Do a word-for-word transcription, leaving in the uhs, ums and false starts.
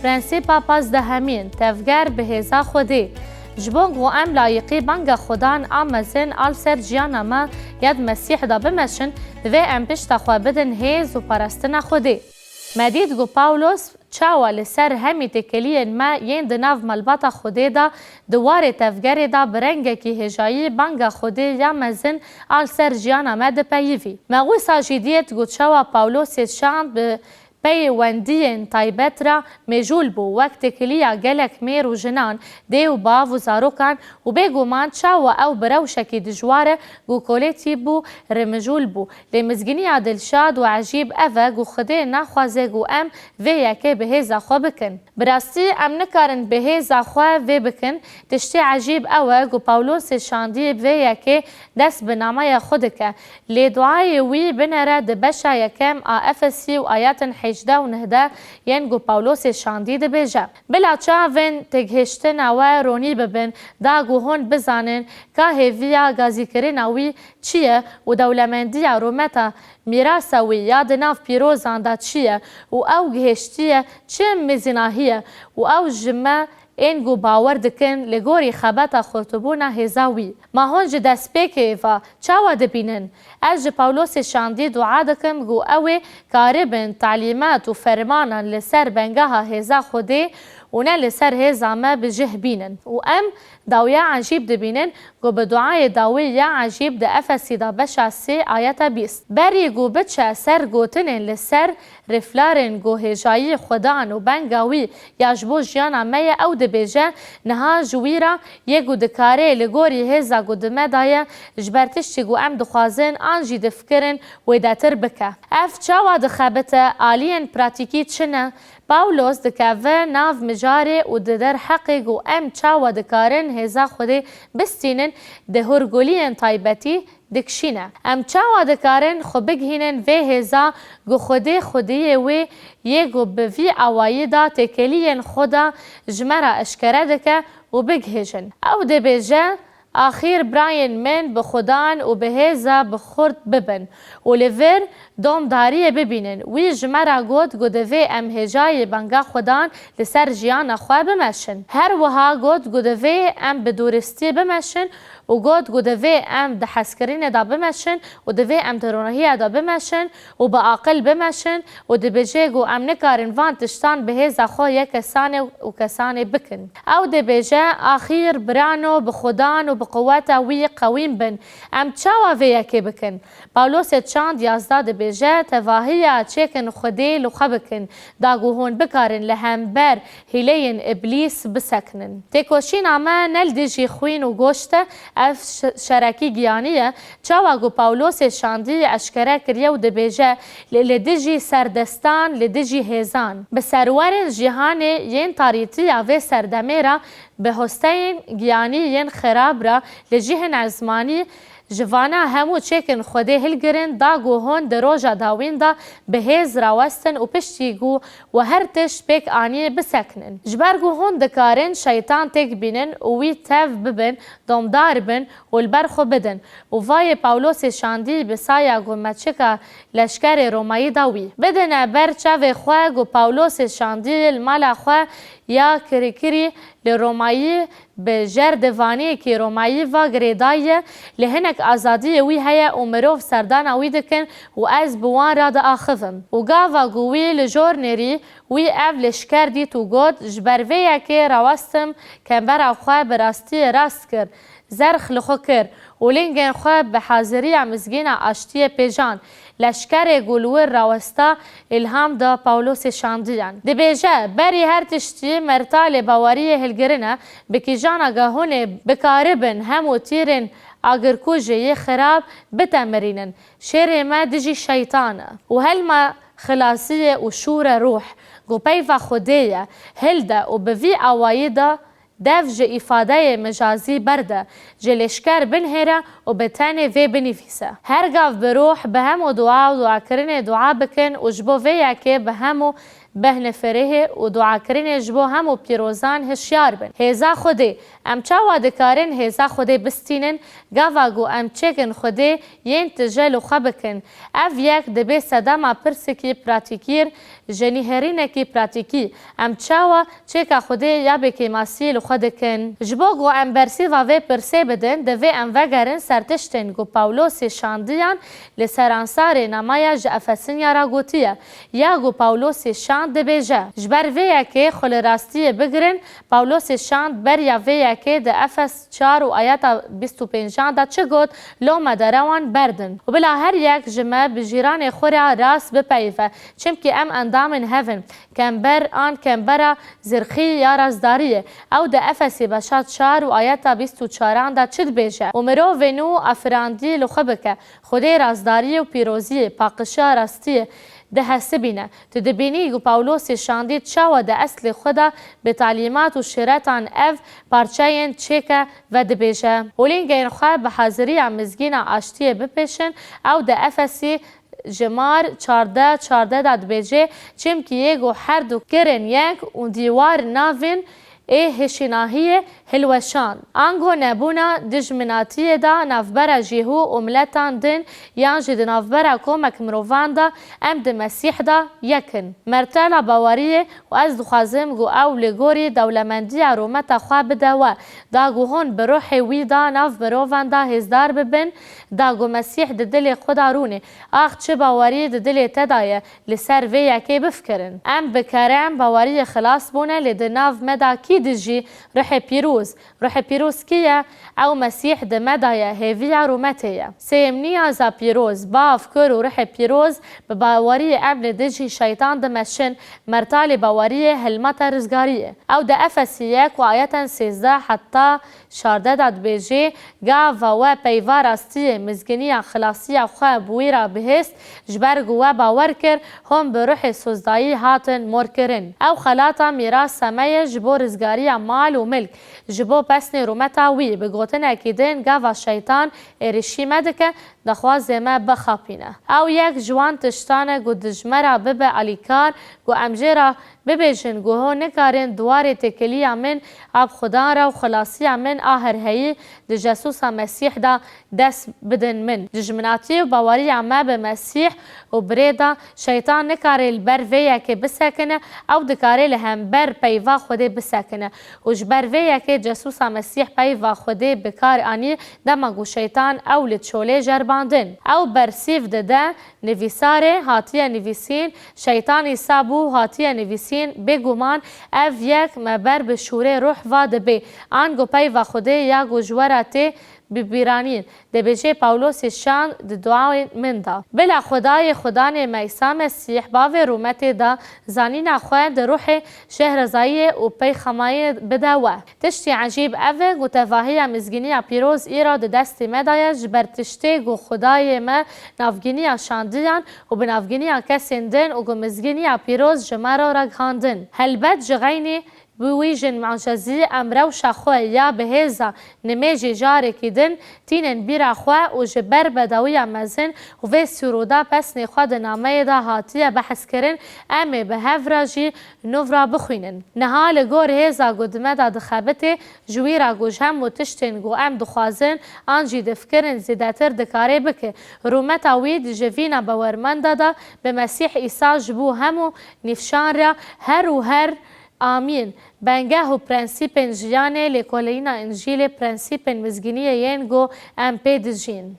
Prensîpa pazdehemîn, tevger bi hêza Xwedê. Ji bo ku em layiqî banga Xudan a mezin a li ser jiyana me ya di Mesîh de bimeşin, divê em pişta xwe bidin hêz û parastina Xwedê. Me dît ku Pawlos çawa li ser hemî têkiliyên me yên di nav malbata Xwedê de di warê tevgerê de bi rengekî hêjayî banga Xwedê ya mezin a li ser jiyana me dipeyivî. Me wisa jî dît ku çawa Pawlosê şand bi peywendiyên taybet re mijûl bû, wek têkiliya gelek mêr û jinan, dê û bav û zarokan û bêguman çawa ew bi rewşekî dijwar e ku kolêtî bû, rimijûl bû. Lê mizgîniya dilşad û ecîb ev e ku Xwedê naxwaze ku em vê yekê bi hêza xwe bikin. Bi rastî em nikarin bi hêza xwe vê bikin. Tiştê ecîb ew e ku Pawlosê şandî vê yekê dest bi namaya xwe dike. Lê duayê wî binere di beşa yekem a Efesî û ayetên hejdeh û nehdeh yên ku Pawlosê şandî dibêje: Bila çavên têgihiştina we ronî bibin, da ku hûn bizanin ka hêviya gazîkirina wî çi ye û dewlemendiya rûmeta mîrasa wî ya di nav pîrozan de çi ye û ew gihiştiye çi mezînahî ye û ew ji me ên ku bawer dikin li gorî xebata xurtibûna hêza wî. Ma hûn ji destpêkê ve çawa dibînin? Ez ji Pawlosê şandî dua dikim ku ew ê karibin talîmat û fermanan li ser bengeha hêza Xwedê û ne li ser hêza me bi cih bînin. Û em dawiya ecîb dibînin ku bi duayê dawî ya ecîb di Efesî de beşa sê ayeta bîst. Berî ku biçe ser gotinên li ser riflarên ku hêjayî Xudan û benga wî ya ji bo jiyana me ye, ew dibêje: Niha ji wî re yê ku dikare li gorî hêza ku di me de ye, ji ber tiştî ku em dixwazin an jî difikirin wêdetir bike. Ev çawa dixebite? Aliyên pratîkî çi ne? Pawlos dikeve nav mijarê û di derheqê ku em çawa dikarin hêza Xwedê bistînin, di hûrguliyên taybetî dikişîne. Em çawa dikarin xwe bigihînin vê hêza ku Xwedê xwediyê wê yê ku bi vî awayî de têkeliyên xwe de ji me re eşkere dike û bigihîjin? Ew dibêje: Axîr birayên min, bi Xudan û bi hêza bi xurt bibin û li vir domdariyê bibînin. Wî ji me re got ku divê em hêjayî banga Xudan li ser jiyana xwe bimeşin. Her wiha got ku divê em bi duristî bimeşin û got ku divê em di hezkirinê de bimeşin û divê em di ronahiyê de bimeşin û bi aqil bimeşin û dibêje ku em nikarin van tiştan bi hêza xwe yê kesanê û kesanê bikin. Ew dibêje: Axîr birano, bi Xudan û bi quweta wî qewîm bin. Em çawa vê yekê bikin? Pawlosê şand yazdeh dibêje: Tevahiya çêkin Xwedê li xwe bikin, da ku hûn bikarin li hember hîleyên Îblîs bisekinin. Têkoşîna me ne li dijî xwîn û goşt e, ev şe-, şerekî giyanî ye. Çawa ku Pawlosê şandî eşkere kiriye û dibêje: Lê li dijî serdestan, li dijî hêzan. Bi serwerên cîhanê yên tarîtiya vê serdemê re, bi hosteyên giyanî yên xerab re, li cihên ezmanî, ji vana hemû çêkin Xwedê hilgirin, da ku hûn di roja dawîn de bi hêz rawestin û piştî ku we her tişt pêk anî bisekinin. Ji ber ku hûn dikarin şeytan têk bînin û wî tev bibin, domdar bin û li ber xwe bidin. Û vayê Pawlosê şandî bi saya ku meçika leşkerê Romayî da wî. Bidine ber çavê xwe ku Pawlosê şandî li mala xwe ya kirîkirî li Romayî bi jer di vaniyekî Romayî va girêdayî ye, lê hinek azadiyê wî heye û mirov serdana wî dikin û ez bi wan re diaxivim. Û gava ku wî li jor nêrî, wî ev leşker dît û got: Ji ber vê yekê rawestim, kembera xwe bi rastiyê rast kir, zerx li xwe kir û lingên xwe bi haziriya mizgîna aştiyê pêjand. Leşkerê ku li wir rawesta îlham da Pawlosê şandiyan. Dibêje: Berî her tiştî mertalê baweriyê hilgirine, bi kîjana gehûnê bikaribin hemû tîrên agirkujê yê xirab bitemirînin. Şêrê me dijî şeytan e û helma xilasiyê û şûre ruh, ku peyva Xwedê ye, hilde û bi vî awayî de dev ji îfadeyê mecazî berde, ji leşker binihêre û bi tenê vê binivîse. Her gav bi ruh, bi hemû dua û duakirinê dua bikin û ji bo vê yekê bi hemû behnefirehê û duakirinê ji bo hemû pîrozan hişyar bin. Hêza Xwedê. Em çawa dikarin hêza Xwedê bistînin, gava ku em çêkin Xwedê yên tije li xwe bikin? Ev yek dibe sedema pirsekî pratîkî Ji nihêrînekî pratîkî, em çawa çêka Xwedê ya bêkêmasî li xwe dikin? Ji bo ku em bersîva vê pirsê bidin, divê em vegerin ser tiştên ku Pawlosê şandiyan li seransarê namaya ji Efesinya re gotiye, ya ku Pawlosê şand dibêje. Ji ber vê yekê xwe li rastiyê bigirin, Pawlosê şand beriya vê yekê di Efes çar û ayeta bîst û pêncan de çi got, lo me derewan berdin. Û bila her yek ji me bi cîranê xwe re rast bipeyive, çimkî em endamên hev in. Kember an kembera zirxî ya rastdariyê. Ew di Efesî beşa çar û ayeta bîst û çaran de çi dibêje? Û mirovê nû afirandî li xwe bike. Xwedê rastdariyê û pîroziyê, paqişiya rastiyê dihesibîne. Tu dibînî ku Pawlosê şandî çawa di eslê xwe de bi talîmat û şiretan ev parçeyên çêke vedibêje. Hûlîngeyên xwe bi haziriya mizgîna aştiyê bipêşin, ew di Efesî jimar çardeh çardeh de dibêje, çimkî yê ku her du kirin yek û dîwar navên ê hişînahiyê hilweşand. Ango nebûna dijminatiyê de navbera Jîhû û miletan din yan jî di navbera komek mirovan de em di Mesîh de yek in. Mertela baweriyê û ez dixwazim ku ew li gorî dewlemendiya rûmeta xwe bide we, da ku hûn bi ruhê wî de nav mirovan de hêzdar bibin, da ku Mesîh di dilê xwe de rûnê. Ax çi bawerî di dilê te de ye, li ser vê yekê bifikirin. Em bi kerem baweriyê xilas bûne, lê di nav me de kî dijî? Ruhê Pîroz. Ruhê Pîroz kî ye? Ew Mesîh di me de ye, hêviya rûmetê ye. Sêyemniya za pîroz, Bav, Kur û Ruhê Pîroz, bi baweriyê em li dijî şeytan dimeşin, mertalê baweriyê hilmeta rizgariyê. Ew di Efesî yek û ayeten sêzdeh heta şardeh de dibêjê, gava we peyva rastiyê, mizginiya xilasiya xwe bi wî re bihêst, ji ber ku we bawer kir, hûn bi ruhê sozdayî hatin morkirin. Ew xelata mîrasa me ye ji bo rizgariya mal û milk, ji bo pesnê rûmeta wî, bi gotinekî din gava şeytan êrişî me dike, dixwaze me bixapîne. Ew yek ji wan tiştan e ku di ji me re bibe alîkar, ku em jê re bibêjin ku ho nikarin di warê têkiliya min a bi Xudan re û xilasiya min a herheyî di Jesûsa Mesîh de dest bidin min. Dijminatî û baweriya me bi Mesîh û birê de şeytan nikare li ber vê yekê bisekine, ew dikare li hember peyva Xwedê bisekine. Û ji ber vê yekê Jesûsa Mesîh peyva Xwedê bi kar anî dema ku şeytan ew li çolê jerbandin. Ew bersîv dide, nivîsarê hatiye nivîsîn, şeytan Îsa bû hatiye nivîsîn, bêguman ev yek me ber bi şûrê ruh va dibê, ango peyva Xwedê ya ku ji we re tê bibîranîn. Dibêje Pawlosê şan di duayên min de. Bila Xwedayê Xudanê me Îsa Mesîh bavê rûmetê de zanîna xwe di ruhê şehrezayiyê û peyxamayê bide we. Tiştî ecîb ev e ku tevahiya mizgîniya pîroz îro di destê me de ye, ji ber tiştê ku Xwedayê me navgîniya şandiyan û bi navgîniya kesên din û ku mizgîniya pîroz ji me re ragihandin. Helbet ji xeynî bi wî jin macezî em rewşa xwe ya bi hêza nimêjê carekî din tînin bîra xwe û ji ber bedawiya mezin û vê sûroda pesnê xwe di nameyê de hatiye behskirin, em ê bi hev re jî nûv re bixwînin. Niha li gor hêza ku di me de dixebitê, ji wî re ku ji hemû tiştên ku em dixwazin an jî difikirin zêdetir dikare bike. Rûmeta wî di jivîna bawermenda de bi Mesîh Îsa ji bo hemû nîvşan re her û her Amîn. Bengeh û prensîpên jiyanê, lêkolîna Încîlê, prensîpên mizgîniyê yên ku em pê dijîn.